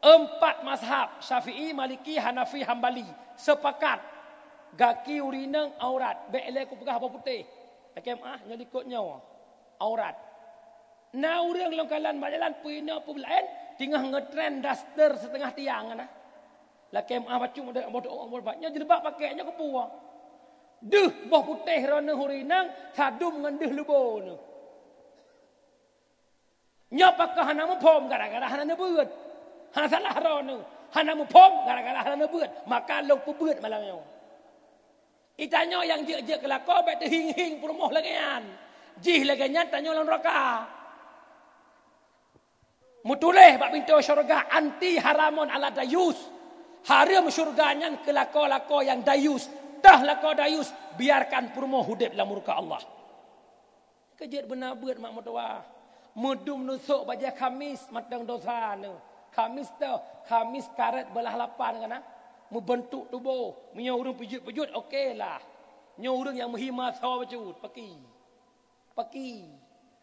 Empat mazhab, Syafi'i, Maliki, Hanafi, Hambali, sepakat gaki ureuëng inong aurat, bék lé kupeugah boh putéh. Lakée meuáh nyoe likot nyoe aurat. Na ureuëng lôn kalon bak jalan peuinoe peue laén teungoh ngetren daster seutengah tiang na. Lakée meuáh bacut model boh doa boh bat nyoe jilbab pakai nyoe keupeue. Deuh boh putéh droeneuh ureuëng inong sadum ngon deuh leubo neuh. Nyoe pakon hana muphom gara-gara hana neubeuet. Hana salah droeneuh. Hana muphom gara-gara hana neubeuet. Maka lôn peubeuet malam nyoe. Itanyoe nyang jeuet-jeuet keu lakoe bék teuhieng-hieng peurumoh lagée nyan. Jih lagée nyan tanyoe lam nuraka. Meutuléh bak pintoe syeuruga anti haramun ala dayus. Hareuem syeuruga nyan keu lakoe-lakoe nyang dayus. Teuh lakoe dayus, biarkan peurumoh udeb lam murka Allah. Keujeuet beuna beuet mak meutuwah. Meudum neusok bajée Khamis mantong dosa neuh. Khamis teuh, Khamis karet beulah lapan kana. Meubeuntuk tuboh, meunyoe ureuëng peujeuet-peujeuet, oke lah. Nyoe ureuëng nyang meuhima soe bacut, paki. Paki.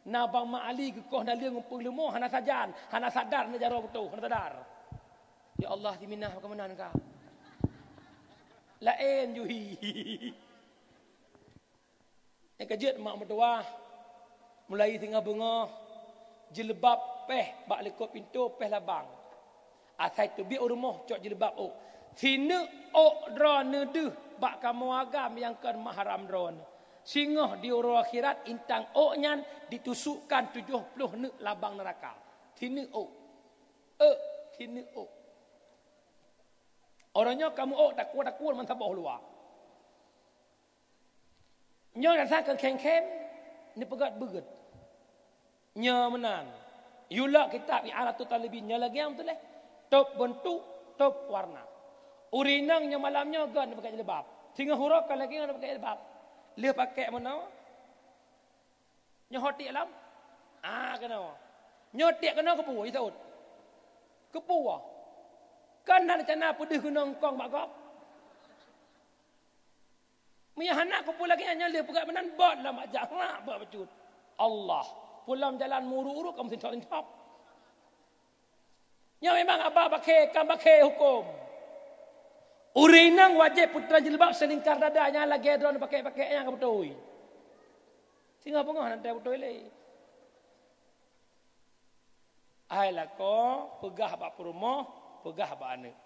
Na Bang Mak Ali geukoh naleueng ngon peuleumoh, hana sajan, hana sadar na jaroe beutôi, hana sadar. Ya Allah, siminah pakon meunan ka. Laén juhi. Nyang keujeuet mak meutuwah, mulai singoh beungoh, jilbab péh bak likot pintoe péh labang. Asai teubiet u rumoh cok jilbab ôk. Sineuk ôk droeneuh deuh bak kamoe agam nyang kon mahram droeneuh. Singoh di uroe akhirat intang ôk nyan ditusukkan tujoh ploh neuk labang neuraka. Sineuk ôk. Ôk, sineuk ôk. Uroe nyoe kamoe ôk takue-takue meusaboh luwa. Nyoe rasa keu khém-khém, neupeugét beugét. Nyoe meunan. Yue lok kitab I'anatut Thalibin nyoe lagée nyang tuléh. Tôb beuntuk, tôb warna. Ureuëng inong nyoe malam nyoe gét neupeugét jilbab. Singoh uroe ka lagée nyoe neupeugét jilbab. Lheueh pakék meunoe. Nyoe ho tiek lom. Ah, keunoe. Nyoe tiek keunoe keupeue, jisaut. Keupeue. Kan na rencana peudeuh keunoe eungkong bak gob. Meunyoe hana kupeue lagée nyan, nyan lé peugah meunan bot lam jak rak bak bacut. Allah. Pulang jalan muru-uru kamu sintop-sintop. Nyoe memang haba bakhe, ka bakhe huköm. Ureuëng inong wajéb peutrang jilbab seulingkar dada nyan lagée droeneuh pakék-pakék nyang ka beutôi. Singoh beungoh na teuh beutôi lé. Hai lakoe, peugah bak peurumoh, peugah bak aneuëk.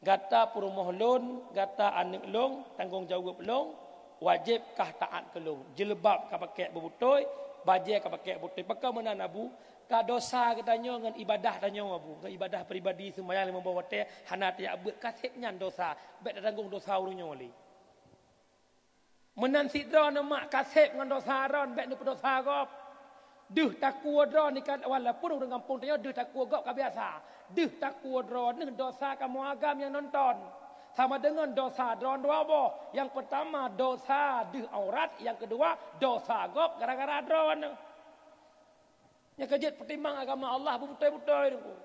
Gata peurumoh lôn, gata aneuëk lôn, tanggong jaweueb lôn, wajéb kah taát keu lôn. Jilbab ka pakék beubeutôi, bajée ka pakék beutôi. Pakon meunan Abu, ka dosa geutanyoe ngon ibadah tanyoe Abu, ngon ibadah pribadi seumayang limong boh watée hana tajak beuet ka sép nyan dosa, bék tatanggong dosa ureuëng nyoe lé. Meunan sidroe neumak ka sép ngon dosa droe bék neupeudosa gob. Deuh takue droe nyoe ka, walaupun ureuëng gampông tanyoe deuh takue gob ka biasa. Deuh takue droe neuh dosa kamoe agam nyang nonton. Sama deungon dosa droe dua boh. Nyang peurtama dosa deuh aurat, nyang keudua dosa gob gara-gara droe neuh. Nyang ka jeuet peutimang agama Allah beubeutôi-beutôi Teungku.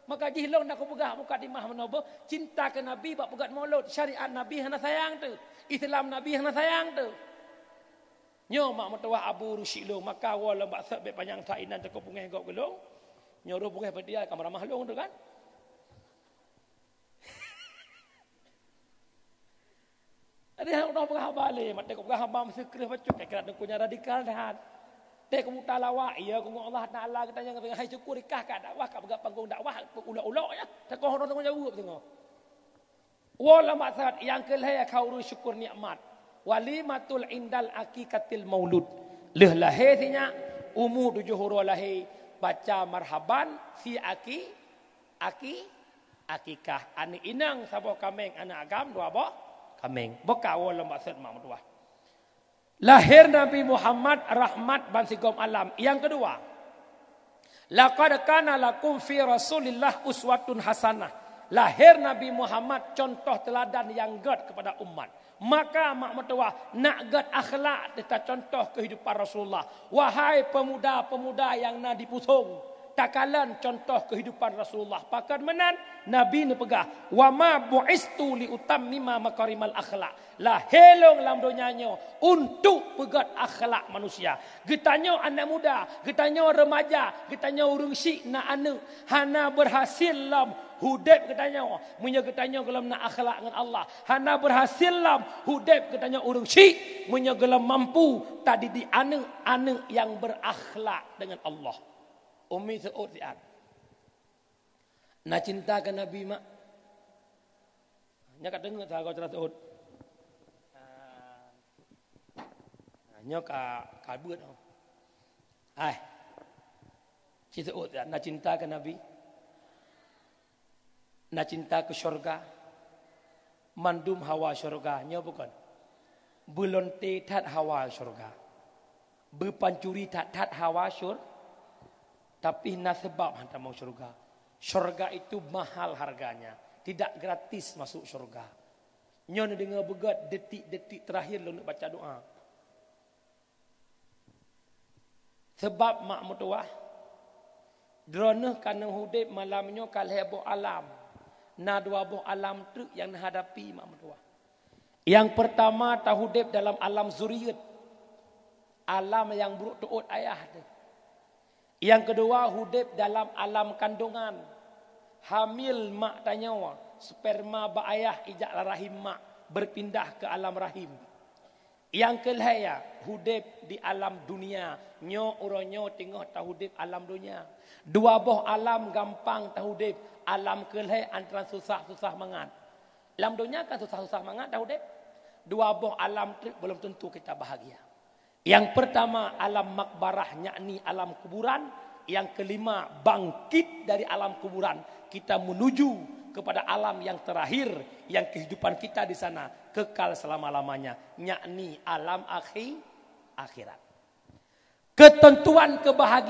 Maka jih lôn na kupeugah mukadimah meunoe beuh, cinta keu Nabi bak peugét mulod, syariat Nabi hana sayang teuh, Islam Nabi hana sayang teuh. Nyoe mak meutuwah Abu Rusyid lôn, maka woe lom bak sot bék panyang that inan teuka pungéh gob keu lôn. Nyoe roh pungéh peudiai ka meuramah lôn teuh kan. Jadi hana udah peugah haba lé, maté ku peugah haba meusikreuh bacut, kira-kira Teungku nyan radikal that. Teuh ku buta lawak, iya ku ngon Allah Taala geutanyoe ngon hai syukur ikah ka dakwah, ka peugah panggong dakwah, ulok-ulok ya. Takoh droe tanggong jaweueb singoh. Woe lam maksad nyang keu lhée ka ureuëng syukur nikmat. Walimatul indal aqiqatil maulud. Lheueh lahé sinyak, umu tujoh uroe lahé, baca marhaban fi aqi Aki, akikah, aneuëk inong saboh kaméng, aneuëk agam dua boh kaméng. Boh ka woe lom maksud mak meutuwah. Lahé Nabi Muhammad rahmat bansigom alam. Nyang keudua, laqad kana lakum fi Rasulillah uswatun hasanah. Lahé Nabi Muhammad contoh teuladan nyang gét keupada umat. Maka mak meutuwah nak gét akhlak teuka contoh keuhidupan Rasulullah. Wahai peumuda-peumuda nyang na di Pusong, takalon contoh keuhidupan Rasulullah. Pakon meunan Nabi neupeugah, "Wa ma bu'istu li utammima makarimal akhlak." Lahé lôn lam donya nyoe untuk peugét akhlak manusia. Geutanyoe aneuëk muda, geutanyoe remaja, geutanyoe ureuëng syik na aneuëk, hana berhasil lom udeb geutanyoe, meunyoe geutanyoe gohlom na akhlak ngon Allah. Hana berhasil lom udeb geutanyoe ureuëng syik, meunyoe gohlom mampu tadidik aneuëk-aneuëk nyang berakhlak deungon Allah. Umi seuôt siat. Na cinta keu Nabi mak? Nyoe ka deungoe sagoe cara seuôt. Nyoe ka, ka beuet oh. Hai. Ci seuôt siat, na cinta keu Nabi? Na cinta keu syurga? Mandum hawa syurga, nyoe bukon? Beulonte that hawa syurga. Beupancuri that-that hawa syur-, tapi na seubab han tamong syurga. Syurga itu mahal harganya, tidak gratis masuk syurga. Nyoe neudeungoe beugét detik-detik terakhir lôn baca doa. Seubab mak meutuwah, droeneuh ka neuhudeb malam nyoe ka lhée boh alam. Na dua boh alam treuk nyang neuhadapi mak meutuah. Nyang peurtama, tahudeb dalam alam zuriet, alam nyang brok teuôt ayah teuh. Nyang keudua, hudeb dalam alam kandongan, hamil mak tanyoe, sperma bak ayah ijak lam rahim mak, beupindah keu alam rahim. Nyang keulhée, hudeb di alam dunia. Nyoe uroe nyoe teungoh tahudeb alam dunia. Dua boh alam gampang tahudeb, alam keulhée antara susah-susah mangat. Lam dunia kan susah-susah mangat tahudeb. Dua boh alam treuk belum tentu kita bahagia. Nyang peurtama, alam makbarah, yakni alam kuburan. Nyang keulima, bangkit dari alam kuburan, kita menuju kepada alam yang terakhir, yang kehidupan kita di sana kekal selama-lamanya, yakni alam akhi-, akhirat. Ketentuan kebahagiaan